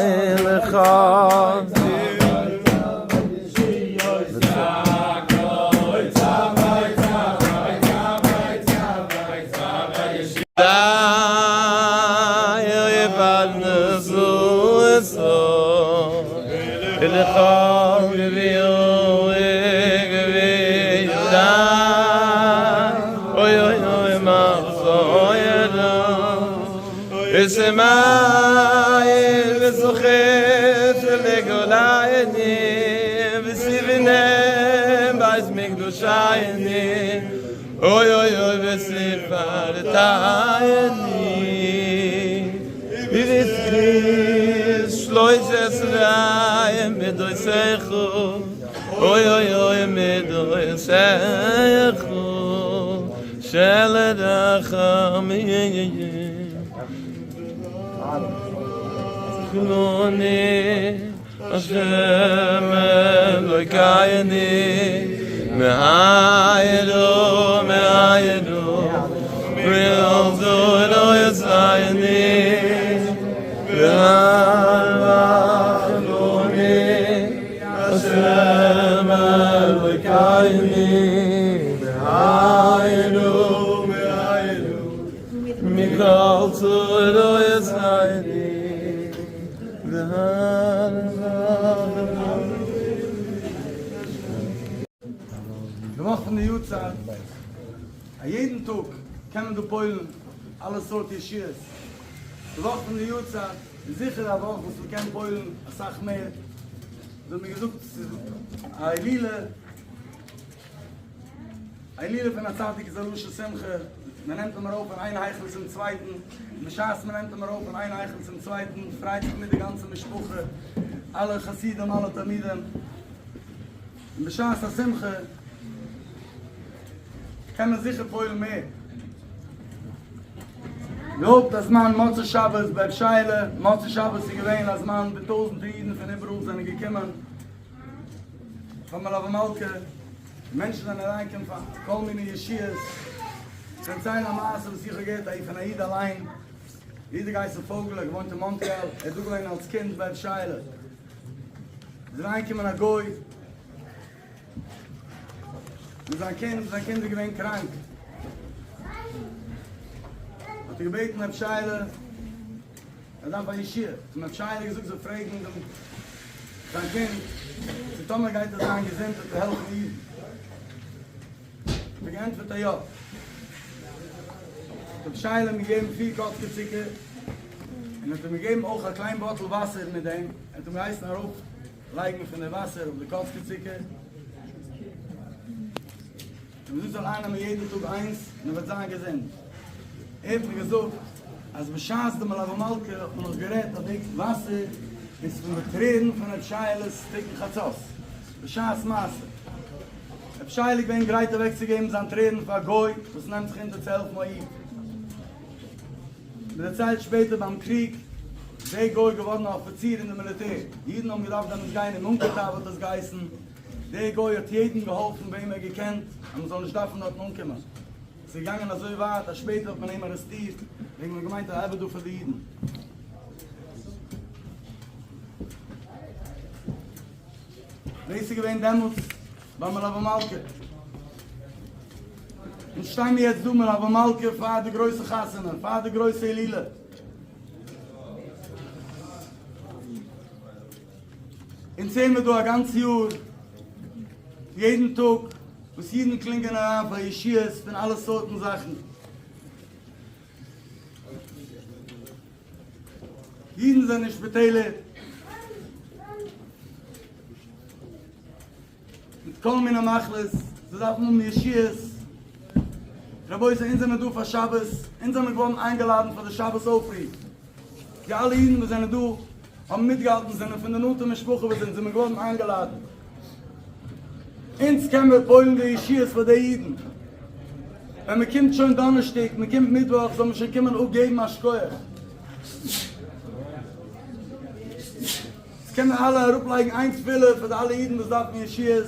והלכנו. השם אלוקינו מהרה מהרה מכל צורותינו די וואך פון די יארצייט, א יעדן טאג קען מען דא פועל'ן אלע סארט ישועות, די וואך פון די יארצייט איז זיכער א וואך וואס מ'קען פועל'ן אסאך מער, אזוי האט מען געזאגט ס'איז א הילולא, א הילולא פון א צדיק איז א לשון שמחה, מען נעמט אים ארויף פון איין היכל צום צווייטן, און בשעת מען נעמט אים ארויף פון איין היכל צום צווייטן פרייט זיך מיט די גאנצע משפחה, אלע חסידים אלע תלמידים. און בשעת א שמחה קען מען זיכער פועל'ן מער. געהאפט א זמן מוצאי שבת ביי ר' שייעלע, מוצאי שבת איז געווען א זמן ווי טויזענטער אידן פון איבעראל זענען געקומען פאר מלוה מלכה, מענטשן זענען אריינגעקומען פאר כל מיני ישועות, כ'קען ציילן א מעשה וואס איך האב געהערט פון א איד אליין, די איד האט געהייסן פויגל, ער האט געוואוינט אין מאנטריאל, ער איז דא געווען אלס קינד ביי ר' שייעלע. איז אריינגעקומען א גוי מיט זיין קינד, זיין קינד איז געווען קראנק, האט ער געבעטן רב שייעלע ער דארף א ישועה, האט אים רב שייעלע געזאגט זאל פרעגן דעם זיין קינד צו טאמער גייט ער זיין געזונט וועט ער העלפן אידן. האט ער געענטפערט א יא. האט רבי שייעלע אים געגעבן פיר קאצקע צוקער, און האט אים געגעבן אויך א קליין bottle וואסער מיט דעם, ער האט אים געהייסן ארויף לייגן פון די וואסער אויף די קאצקע צוקער, און מ'זאל זאל אייננעמען יעדן טאג איינס און ער וועט זיין געזונט. ער האט מיר געזאגט אז בשעת די מלוה מלכה האט מען נאך גערעדט אז די וואסער איז פון די טרערן פון רבי שייעלע'ס תיקון חצות בשעת מעשה. רבי שייעלע איז געווען גרייט אוועקצוגעבן זיין טרערן פאר א גוי וואס נעמט זיך אונטער צו העלפן א איד. מען דערציילט שפעטער ביים קריג איז דער גוי געווארן א אפיציר אין די מיליטער. די אידן האבן געדארפט דעמאלטס גיין אין מונקאטאוו האט עס געהייסן. דער גוי האט יעדן געהאלפן וועם ער האט געקענט אז מען זאל נישט דארפן דארטן אנקומען. עס איז געגאנגען אזוי ווייט אז שפעטער האט מען אים ארעסטירט וועגן מען האט געמיינט ער ארבעט דא פאר די אידן. דאס איז געווען דעמאלטס ביי מלוה מלכה. אונז שטיי מיר יעצט דא מלוה מלכה פאר די גרויסע חתונה, פאר די גרויסע הילולא. אונז זעהן מיר דא א גאנץ יאר, יעדן טאג, וואס אידן קלינגען אריין פאר ישועות פון אלע סארטן זאכן. אידן זענען אין שפיטעלער מיט כל מיני מחלות, זיי דארפן האבן ישועות. רבותי, אונז זעמיר דא פאר שבת, אונז זעמיר געווארן איינגעלאדנט פאר די שבת אויפרוף. די אלע אידן וואס זענען דא האבן מיטגעהאלטן, זענען פון די נאנטע משפחה וואס זענען זעמיר געווארן איינגעלאדנט. אונז קען מיר פועל'ן די ישועות פאר די אידן. ווען מען קומט שוין דאנערשטאג, מען קומט מיטוואך, זאל מען שוין קומען אפגעבן א שכוח. עס קען מען אלע אראפלייגן איין תפילה פאר די אלע אידן וואס דארפן ישועות.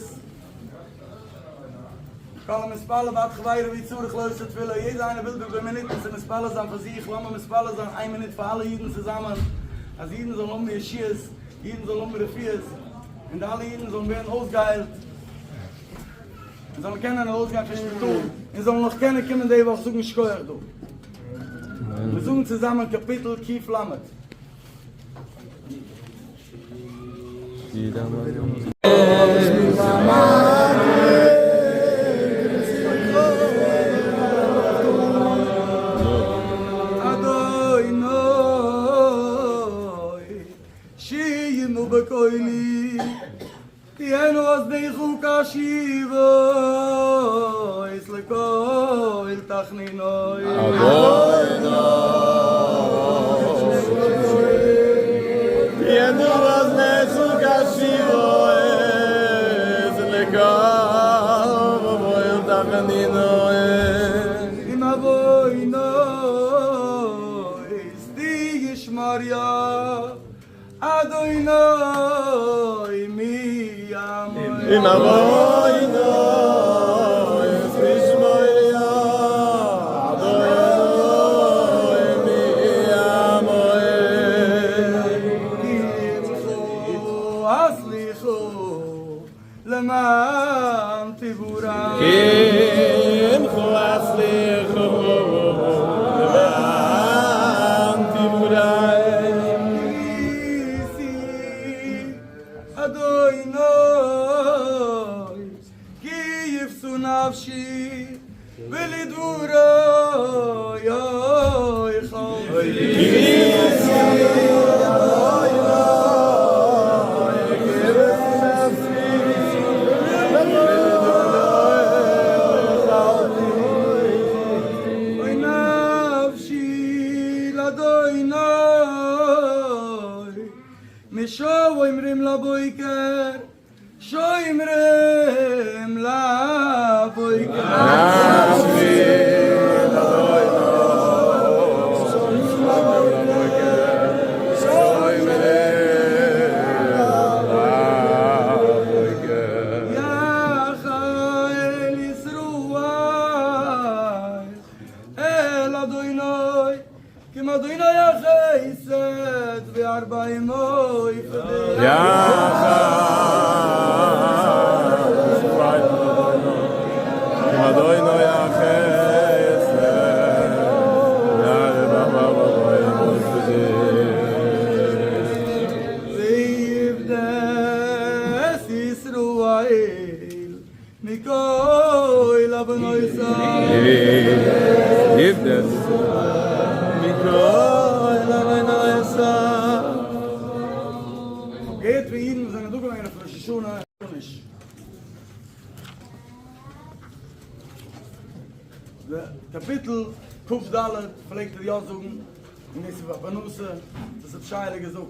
כל המתפלל בעד חברו הוא צריך לאותה תפילה, יעדער איינער וויל דא במינוטן צו מתפלל זיין פאר זיך, לאמיר מתפלל זיין איין מינוט פאר אלע אידן צוזאמען, אז אידן זאלן האבן ישועות, אידן זאלן האבן רפואות, און די אלע אידן זאלן ווערן אויסגעהיילט. און זאלן קענען ארויסגיין פון שפיטאל, און זאלן נאך קענען קומען די וואך זאגן שכוח דא. מיר זאגן צוזאמען קאפיטל קל. אדוני שימו בקולי תהיינה אזניך קשיבות לקול תחנוני. תהיינה אזניך קשיבות לקול תחנוני. אם עוונות תשמר יה אדוני מי יעמוד. אם עוונות תשמור יה אדוני מי יעמוד. כי עמך הסליחה. למען תבורך. כי עמך הסליחה למען תבורך. קיוויתי אדוני כי יפצו נפשי ולדברי יכולתי. אוי נפשי לאדוני משומרים לבוקר שומרים לבוקר. יחל ישראל אל אדוני כי עם אדוני החסד והרבה עמו יפדה. ויפדה ישראל מכל עוונותיו. געהערט פון אידן וואס זענען דא געווען אויף ראש השנה נישט די קאפיטל כ"ד פלעגט ער יא זאגן און דאס איז פאר פרנסה דאס האט שייעלע געזאגט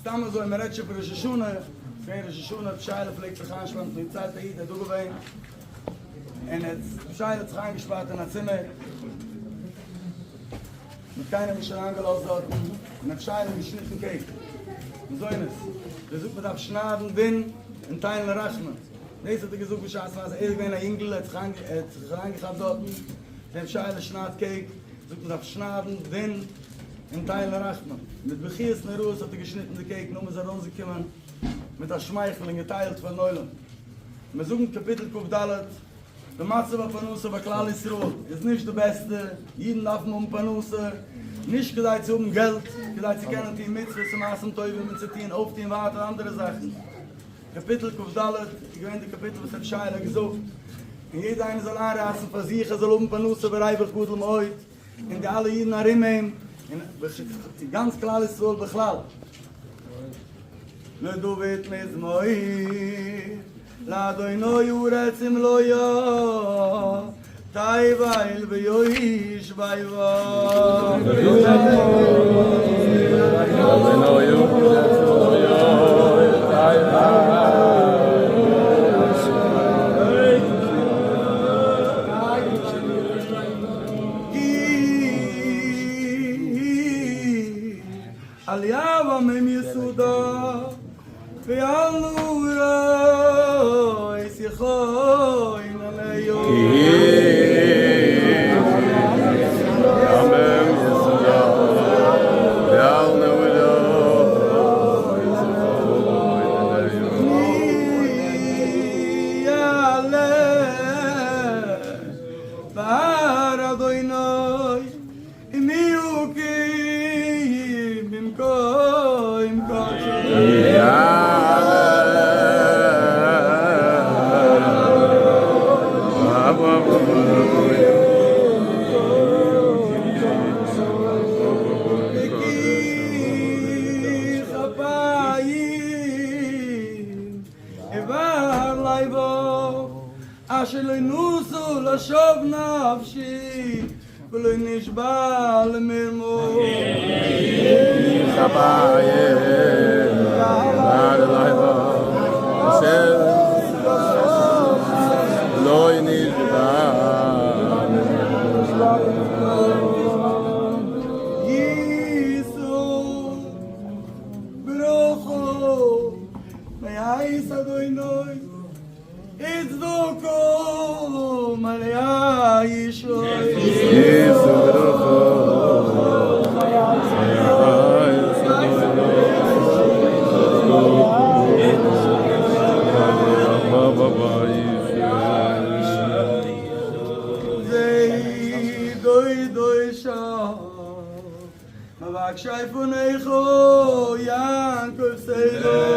סתם אזוי מען רעדט שוין פון ראש השנה געווען ראש השנה ר' שייעלע פלעגט זיך איינשפארן פון דערציילט א איד ער איז דא געווען און ער האט ר' שייעלע האט זיך איינגעשפארט אין א צימער מ'האט קיינעם נישט אריינגעלאזט דארטן, און ר' שייעלע האט געשניטן cake, מזונות, ער זאגט מ'דארף שניידן דין און טיילן רחמים, דאס האט ער געזאגט בשעת מעשה, ער איז געווען א יונגל, ער האט זיך אריינגעכאפט דארטן, ר' שייעלע שניידט cake, זאגט מ'דארף שניידן דין און טיילן רחמים, מיט בכיות נוראות האט ער געשניטן די cake, נאכדעם איז ער ארויסגעקומען מיט א שמייכל און געטיילט פארן עולם, מיר זאגן קאפיטל כ"ד. די מצב הפרנסה ביי כלל ישראל איז נישט די בעסטע, אידן דארפן האבן פרנסה, נישט כדי צו האבן געלט, כדי צו קענען טון מצוות און מעשים טובים און צו טון אויפטון ווייטער אנדערע זאכן. קאפיטל כ"ד איז געווען די קאפיטל וואס רבי שייעלע האט געזאגט, און יעדער איינער זאל איינרייסן פאר זיך ער זאל האבן פרנסה בריווח גדול מאוד, און די אלע אידן ארום אים, און גאנץ כלל ישראל בכלל. לדוד מזמור, לאדוני הארץ ומלואה, תבל ויושבי בה. לאדוני הארץ ומלואה, תבל כי על ים עמים יסודה ועל נהרות יכוננהו. כי על ים יסודה ועל נהרות יכוננהו. מי יעלה בהר אדוני ומי יקום במקום קדשו. נקי כפיים ובר לבב אשר לא נוסו לשוב נפשי ולא נשבע למרמור. נקי כפיים ובר לבב אשר לא נשבע ישאו ברכה מאת אדוני וצדקה מלאה ישעי. ישאו ברכה מאת אדוני. יעקב סלה.